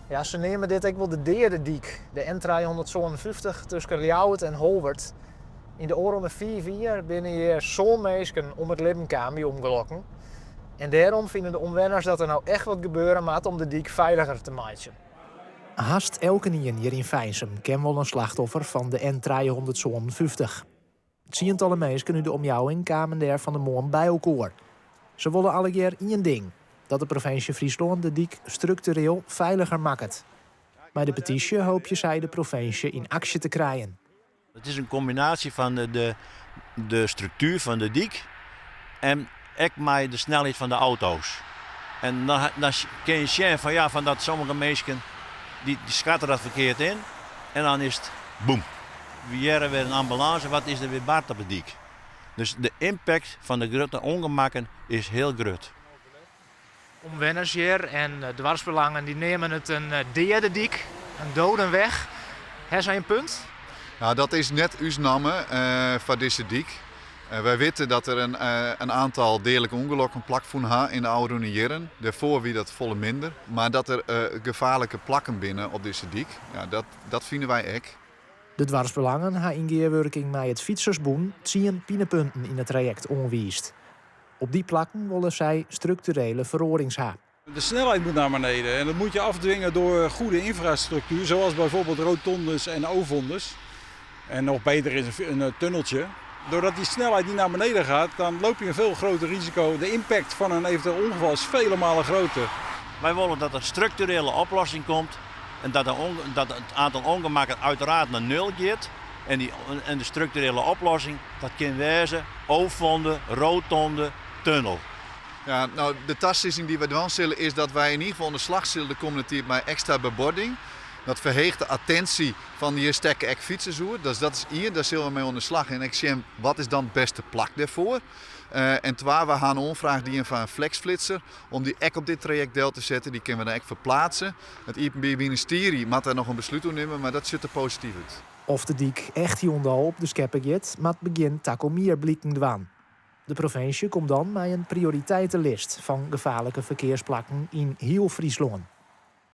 Ja, se neame dit ek wol de deadedyk, de N357 tusken Ljouwert en Holwert. Yn de ôfrûne fiif jier binne hjir sân minsken om it libben kaam by ûngelokken. En dêrom fine de omwenners dat der no echt wat gebeure moat om de dyk feiliger te meitsjen. Hast elkenien hjir yn Feinsum ken wol in slachtoffer fan de N357. Tsientallen minsken út de omjouwing kamen dêr fan 'e moarn by elkoar. Se wolle allegear ien ding, dat de provinsje Fryslân de dyk struktureel feiliger makket. Mei de petysje hoopje sy de provinsje yn aksje te krijen. It is in kombinaasje fan de, de struktuer fan de dyk en ek mei de snelheid fan de auto's. En dan, dan kin je sjen fan, ja, fan dat sommige minsken dy, dy skatte dat ferkeard yn en dan is it boem. We hearre wer in ambulânse, wat is der wer bard op de dyk? Dus de impact fan de grutte ûngemakken is hiel grut. Omwenners hjir en doarpsbelangen dy neame it in deadedyk, in dodenweg. Ha sy in punt? Nou, dat is net ús namme foar dizze dyk. Wy witte dat der in aantal deadlike ûngelokken plakfûn ha yn de ôfrûne jierren. Dêrfoar wie dat folle minder. Mar dat der gefaarlike plakken binne op dizze dyk, ja, dat, dat fine wy ek. De doarpsbelangen ha yn gearwurking mei it Fytsersbûn tsien pinepunten yn it trajekt oanwiisd. Op dy plakken wolle sy strukturele feroarings ha. De snelheid moet naar beneden en dat moet je afdwingen door goede infrastructuur, zoals bijvoorbeeld rotondes en ovondes. En nog beter is een tunneltje. Doordat die snelheid niet naar beneden gaat, dan loop je een veel groter risico. De impact van een eventueel ongeval is vele malen groter. Wy wolle dat der strukturele oplossing komt en dat, de dat it aantal ûngemakken uiteraard nei nul giet. En, dy, en de strukturele oplossing, dat kin wêze ovonde, rotonde, tunnel. Ja, nou, de tasizzing dy't wy dwaan sille is dat wy yn ieder gefal oan de slach sille de kommende tiid mei ekstra bebording. Dat ferheecht de attinsje fan hjir stekke ek fytsers oer. Dus dat is ien, dêr sille we mei oan de slach en ek sjen wat is dan it bêste plak dêrfoar. En twa, we ha in oanfraach dien foar in flexflitser om dy ek op dit trajekt del te setten. Dy kinne we dan ek ferplaatse. It Iepenbier Ministearje moat dêr noch in beslút oer nimme, mar dat sjocht der posityf út. Oft de dyk echt hielendal op de skeppe giet, moat begjin takom jier bliken dwaan. De provinsje komt dan mei in prioriteitelist fan gefaarlike ferkearsplakken yn hiel Fryslân.